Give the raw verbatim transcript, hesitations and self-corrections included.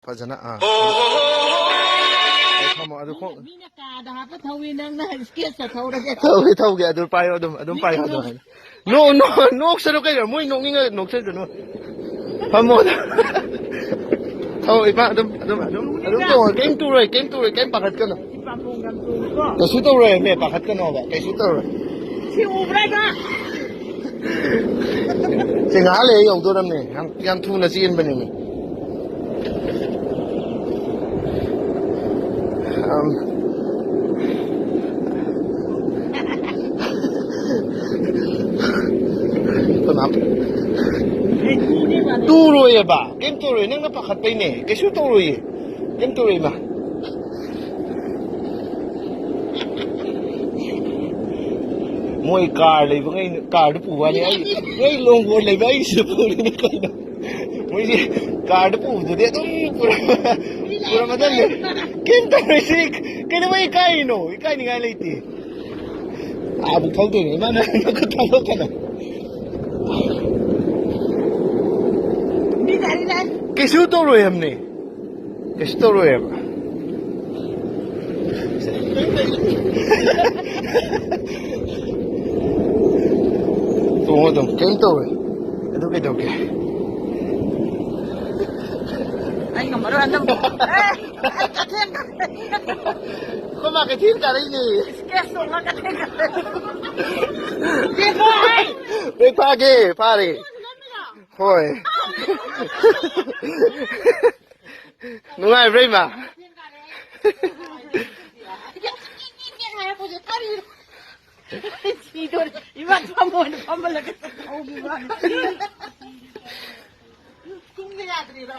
ꯐꯖꯅ, ꯑꯥ꯫ ꯑꯩ ꯊꯝꯃꯣ, ꯑꯗꯨ ꯈꯣꯡ- ꯃꯤꯅ ꯀꯥꯗ ꯍꯥꯞꯄ ꯊꯧꯏ, ꯅꯪꯅ ꯏꯁꯀꯦꯠꯁꯇ ꯊꯧꯔꯒꯦ꯫ ꯊꯧꯒꯦ, ꯊꯧꯒꯦ, ꯑꯗꯨ ꯄꯥꯏꯌꯣ, ꯑꯗꯨꯝ, ꯑꯗꯨꯝ ꯄꯥꯏꯌꯣ, ꯑꯗꯨꯝ ꯍꯥꯏꯅ꯫ ꯅꯣ, ꯅꯣ, ꯅꯣꯛꯁꯅꯨ ꯀꯩꯅꯣ, ꯃꯣꯏ ꯅꯣꯛꯅꯤꯡꯉ ꯅꯣꯛꯆꯁꯅꯨ꯫ ꯐꯝꯃꯣ꯫ ꯊꯧ, ꯏꯃꯥ, ꯑꯗꯨꯝ, ꯑꯗꯨꯝ, ꯑꯗꯨꯝ, ꯑꯗꯨꯝ ꯇꯣꯡꯉꯣ, ꯀꯩꯝ ꯇꯨꯔꯣꯏ, ꯀꯩꯝ ꯇꯨꯔꯣꯏ, ꯀꯩꯝ ꯄꯥꯈꯠꯀꯅꯨ꯫ ꯏꯄꯥꯝꯕꯣꯝ ꯌꯥꯝ ꯇꯣꯡꯉꯤꯀꯣ꯫ ꯀꯩꯁꯨ ꯇꯧꯔꯣꯏꯃꯦ, ꯄꯥꯈꯠꯀꯅꯣꯕ, ꯀꯩꯁꯨ ꯇꯧꯔꯣꯏ꯫ ꯁꯤ ꯎꯕ꯭ꯔꯥ, ꯏꯃꯥ? ꯁꯤ ꯉꯥꯏꯍꯥꯛ ꯂꯩꯔ ꯌꯧꯗꯣꯔꯝꯅꯦ, ꯌꯥꯝ, ꯌꯥꯝ ꯊꯨꯅ ꯆꯦꯟꯕꯅꯦꯃꯦ꯫ ꯑꯝ꯫ ꯀꯅꯥꯝ-, ꯇꯨꯔꯣꯏꯌꯦꯕ, ꯀꯩꯝ ꯇꯧꯔꯣꯏ, ꯅꯪꯅ ꯄꯥꯈꯠꯄꯩꯅꯦ, ꯀꯩꯁꯨ ꯇꯧꯔꯣꯏꯌꯦ, ꯀꯩꯝ ꯇꯧꯔꯣꯏ, ꯏꯃꯥ꯫ ꯃꯣꯏ ꯀꯥꯔ ꯂꯩꯕꯉꯩ ꯀꯥꯔꯗꯨ ꯄꯨꯕ ꯋꯥꯅꯤ꯫ ꯑꯩ, ꯑꯩ ꯂꯣꯡ ꯕꯣꯔꯗ ꯂꯩꯕ ꯑꯩꯒꯤꯁꯤꯗ ꯄꯨꯔꯤꯅꯤ ꯀꯩꯅꯣ꯫ ꯃꯣꯏꯁꯦ ꯀꯥꯔꯗꯨ ꯄꯨꯕꯗꯨꯗꯤ ꯑꯗꯨꯝ ꯄꯨꯔ-, ꯄꯨꯔꯝꯃꯗꯕꯅꯦ꯫ ꯀꯩꯝ ꯇꯧꯔꯣꯏꯁꯤ꯫ ꯀꯩꯗꯧꯕꯩ ꯏꯀꯥꯏꯔꯤꯅꯣ? ꯏꯀꯥꯏꯅꯤꯡꯉꯥꯏ ꯂꯩꯇꯦ꯫ ꯑꯥꯕꯨꯛ ꯊꯧꯗꯣꯏꯅꯦ꯫ ꯏꯃꯥꯅ ꯅꯈꯨꯠ ꯊꯥꯗꯣꯛꯀꯅꯨ꯫ ꯀꯩꯁꯨ ꯇꯧꯔꯣꯏ ꯍꯥꯏꯕꯅꯦ꯫ ꯀꯩꯁꯨ ꯇꯧꯔꯣꯏꯕ꯫ ꯇꯣꯡꯉꯣ ꯑꯗꯨꯝ, ꯀꯩꯝ ꯇꯧꯔꯣꯏ꯫ ꯑꯗꯨ ꯀꯩꯗꯧꯒꯦ? ꯑꯩ ꯉꯝꯃꯔꯣꯏ ꯍꯟꯗꯛ꯫ ꯑꯦ, ꯑꯩ ꯀꯩꯊꯦꯜ ꯀꯥꯔꯛꯏ꯫ ꯑꯩꯈꯣꯏ ꯃꯥ ꯀꯩꯊꯦꯜ ꯀꯥꯔꯛꯏꯅꯦ꯫ ꯏꯁꯀꯦꯁ ꯇꯣꯡꯉ ꯀꯩꯊꯦꯜ ꯀꯥꯔꯛꯏ꯫ ꯂꯦꯞꯄꯣ ꯍꯩ! ꯕ꯭ꯔꯦꯛ ꯐꯥꯒꯦ, ꯐꯥꯔꯦ꯫ ꯍꯣꯏ꯫ ꯅꯨꯡꯉꯥꯏꯕ꯭ꯔꯥ, ꯏꯃꯥ? ꯁꯤꯗꯣꯔꯦ꯫ ꯏꯃꯥ ꯐꯝꯃꯣꯅ ꯐꯝꯍꯜꯂꯒ ꯊꯧꯈꯤꯕ ꯋꯥꯅꯤ꯫ ꯇꯨꯝꯕ ꯌꯥꯗ꯭ꯔꯤꯔꯣ?